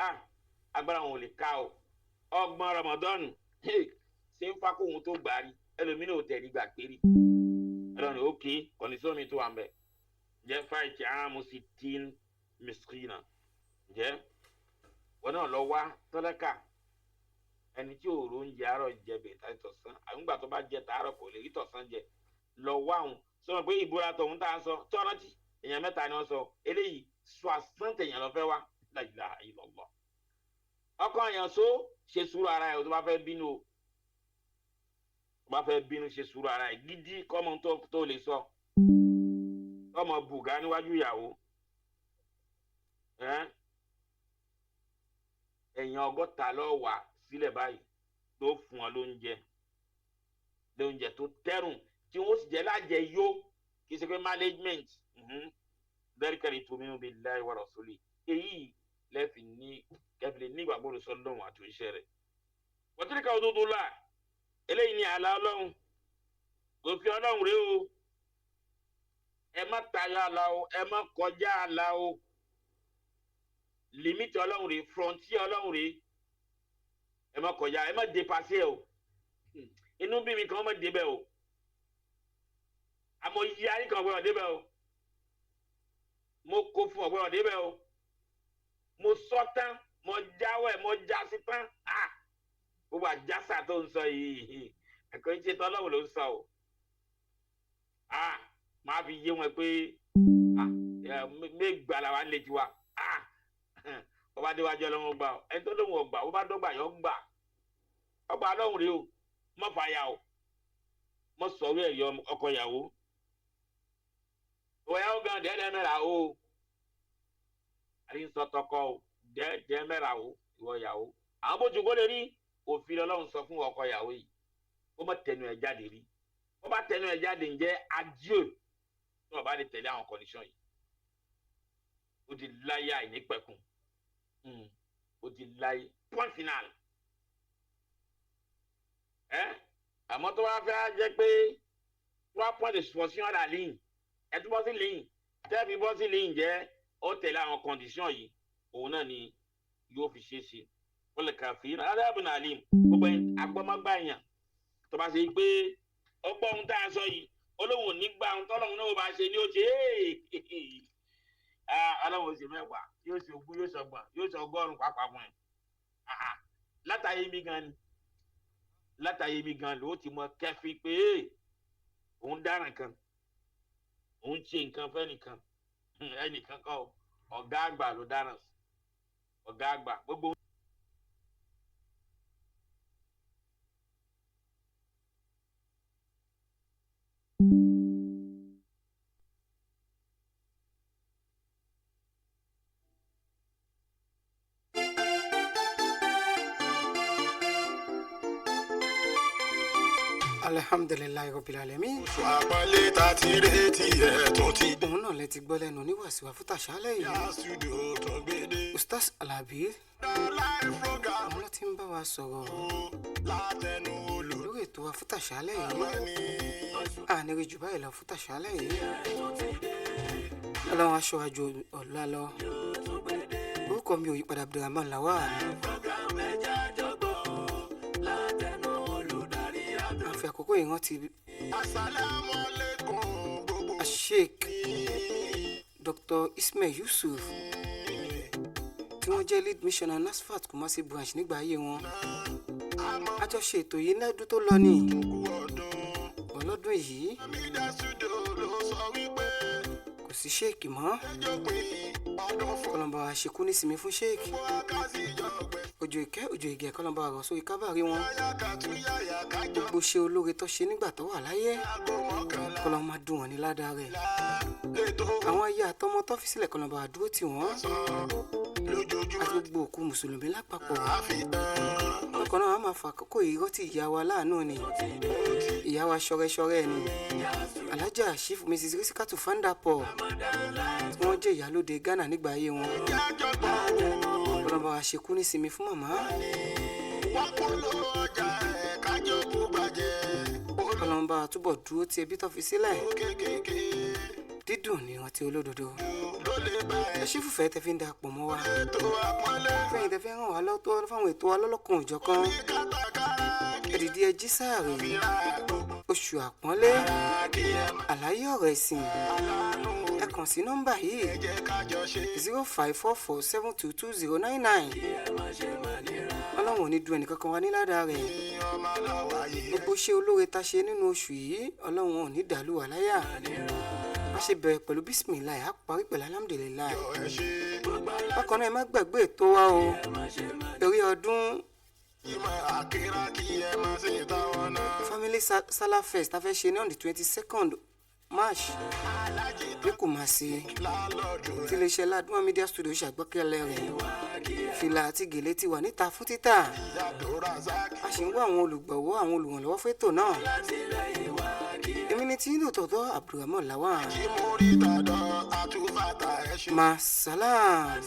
Ah, agbára wọn ò lè ká o. 30 Ramadan ṣe ń fa kóhun tó gbà rí, ẹlòmínú ò tẹ̀lé gbà péré. Ọlọ́run òkè kọ̀nísọ́ mi tó wà ń bẹ̀ jẹ́ fáìtì àmú sí tín miskina. Jẹ́ wọn náà lọ wá tọ́lẹ́kà, ẹni tí òòrò ń jẹ àárọ̀ jẹ bẹ̀ tàbí tọ̀sán, àgbà tó bá jẹ tàárọ̀ kò lè rí tọ̀sán jẹ, lọ wá òun. Sọ pé ìbúra tọ̀hún tá a sọ tí ọ̀nà tí èèyàn mẹ́ta ni wọ́n sọ eléyìí, 60 èèyàn lọ fẹ́ wá. La ilaha illallah. Ọkọ èèyàn so ṣe sùúrù ara ẹ̀ tó bá fẹ́ bínú o, tó bá fẹ́ bínú ṣe sùúrù ara ẹ̀ gidi, kọ́mọ tó lè sọ kọ́mọ bùgá níwájú ìyàwó. Èèyàn 60 ló wà sílẹ̀ báyìí tó fún ọ lóúnjẹ, lóúnjẹ tó tẹ́rùn tí wọ́n sì jẹ́ lájẹ yó, kì í ṣe pé management dẹ́rẹ́kẹ́rì tó mímú bíi láì wàrà sólì. Èyí lẹ́fì ní kẹfìlẹ̀ nígbàgbọ́ lọ́sọ̀ lọ́wọ́ àti òṣìṣẹ́ rẹ̀. Wọ́tíríkà òdodo là, eléyìí ni àlá Ọlọ́run, òfin Ọlọ́run rèé o. Ẹ má tayọ àlá o, ẹ má kọjá àlá o. Límítì Ọlọ́run rèé, frontier Ọlọ́run rèé, ẹ má kọjá, ẹ má dépassé o. Inú bí mi kan má débẹ̀ o, àmọ́ yí ayé kan gbọ́dọ̀ débẹ̀ o. Mo kó fún ọgbọ́dọ̀ débẹ̀ o. Mo sọ tán, mo jáwọ́, mo já sí tán. Gbogbo àjàsà tó ń sọ yìí, ẹ̀kọ́ ìṣe tọ́lọ́wọ́ ló ń sọ o. Máa fi yé wọn pé mẹ́gbàá làwa ń lè tiwa. Ọba déwájú Ọlọ́run gbà ọ, ẹni tó lóun ọgbà, ó bá dọ́gba yọ gbà ọgbà Ọlọ́run rèé o. Mọ́ fàyà o, mọ́ sọ̀rọ̀ ẹ̀rí ọkọ ìyàwó òyàwó gan dẹ́ẹ́dẹ́ mẹ́ra o, àrí ń sọ tọkọ o, dẹ́ẹ́dẹ́ mẹ́ra o ìwọ ìyàwó. Àwọn bójú kó lè rí òfin Ọlọ́run sọ fún ọkọ ìyàwó yìí, ó má tẹnu ẹ̀ jáde rí. Ó bá tẹnu ẹ̀ jáde, ǹjẹ́ adieu tó o bá lè tẹ̀lé àwọn condition yìí, ó di láyé àìnípẹ̀kun, ó di láyé point final. Àmọ́ tó bá fẹ́ jẹ́ pé 3 points de suspension à la ligne, ẹ tún bọ́ sí ligne tẹ́ẹ̀fì bọ́ sí ligne, jẹ́ ó tẹ̀lé àwọn condition yìí, òun náà ni yóò fi ṣe é ṣe. Wọ́n lè kà fi adáàbò náà lè gbogbo agbọ́mọgbà èèyàn tó bá ṣe pé ọgbọ́n ohun tá a sọ yìí, olóhùn ò ní gbà ohun tọ́lọ́hún náà ó bá ṣe ni ó ṣe é. Ọlọ́run ó ṣe 10, yóò ṣe 20, yóò ṣe 30, yóò ṣe 100 pàápàá fún ẹ. Látàyè mi gan ni, látàyè mi gan ló ti mọ kẹfí pé òun dáràn kan, òun ṣe nǹkan fẹ́nìkan, ẹnìkan kọ́ ọ̀gá àgbà ló dáràn sí ọ̀gá àgbà gbogbo. Alhamdulilayi rabbil alamin. Oṣù àpọ́nlé ta ti retí ẹ̀ tó ti dé. Òun náà lẹ ti gbọ́ lẹ́nu oníwàásù àfútàṣálẹ̀ yìí. Yá studio tó gbé dé. Ustaz Alabi Live program òun ló ti ń bá wa sọ̀rọ̀ látẹnu olùrànlọ́wọ́ lórí ètò àfútàṣálẹ̀ yìí. ní. Àníri jù báyìí lọ fútàṣálẹ̀ yìí. Ọlọ́run aṣọ àjò ọ̀la lọ. Orúkọ mi ò yí padà, Abdulrahman Lawal. Àfi àkókò ìrántí Asalaamu alaikum gbogbo. Sheikh Dr. Ismail Yusuf tí wọ́n jẹ́ lead missioner NASFAT Kumasi branch nígbà ayé wọn. A jọ ṣe ètò yìí lọ́dún tó lọ ní Kú ọdún. ọlọ́dún yìí. Media studio ló sọ wípé Kò sí sheik mọ́. ẹjọ́ pé ọdún fún Kọlọmbà àṣekú nísìmí fún sheik. wákàtí ìjọgbẹ́. Òjò ìkẹ́, òjò ìgẹ̀, kọlọmbà rọ̀ sórí kábàárì wọn. Yáyà kàtúyàyà kájọ Gbogbo ṣe olóore tó ṣe nígbà tó wà láyé, aago 11. kọlọmbà máa dùn wọ́n ní ládàá rẹ̀. Lẹ́tọ̀ Àwọn ayé àtọmọ tó fi sílẹ̀, kọlọmbà àdúró tì wọ́n sọ lójoojúmọ́ àti gbogbo òkú mùsùlùmí lápapọ̀. àfihàn. Bákan náà, a máa fa àkókò yìí rántí ìyá wa láàánú ni, ìyá wa ṣọrẹṣọrẹ ni, Alhaja Chief Mrs Risikatu Fandapọ̀ tí wọ́n jẹ́ ìyálóde Ghana nígbà ayé wọn. Jájọpọ̀ Ọlọ́ba wa ṣekú nísinmi fún màmá. wọ́n polówó ọjà ẹ̀ kájọ kó bàjẹ́. Ọlọ́ba wa túbọ̀ dúró ti ẹbí tó fi sílẹ̀. Olówó kékèké Dídùn ni ìrántí olódodo. ló lè bá Ẹ ṣé fùfẹ́ tẹ fi ń darapọ̀ mọ́ wa. ètò àpọ́nlé. Fẹ́yìn tẹ Fẹ́ ràn wá lọ́wọ́ fáwọn ètò wa lọ́lọ́kan òjọ̀kan, Ní kátàkárà ẹ dìde, ẹ jí sáàrè. Fira gbogbo Oṣù àpọ́nlé, kí ẹ má àlàyé ọ̀rọ̀ ẹ̀sìn, aláàánú. Ẹ kàn sí nọ́mbà yìí: Ẹ jẹ́ ká jọ ṣe. 0544722099. Ọlọ́run ò ní dun ẹnìkankan wa ní ládàá rẹ̀. Ọmọ aláwa yìí. Gbogbo ṣé olóore ta ṣe nínú oṣù yìí, Ọlọ́run ò ní dàlú wà láyà. Bá ṣe bẹ̀rẹ̀ pẹ̀lú bísímìláì, á parí pẹ̀lú alhamdulillahi. Ẹ ṣe. Bákan náà, ẹ má gbàgbé ètò wa o, eré ọdún Ìmọ̀ àkírá kí ẹ má ṣe táwọn náà. Family Salah Fest ta fẹ́ ṣe ní on the 22nd March Alájí ní Kùmásí, lálọ́dún. tí iléeṣẹ́ Ládùn Media Studio ṣàgbékalẹ̀ rẹ̀. Fìlà àti gèlè ti wà níta fún títà. Ìyàdó Razak. A sì ń wá àwọn olùgbọ̀wọ́, àwọn olùrànlọ́wọ́ fẹ́tò náà. Èmi ni tí ń lò tọ̀tọ̀, Abdulrahman Lawan. Jímúrí tàdán àtúfàtà, ẹ ṣe. Masalam.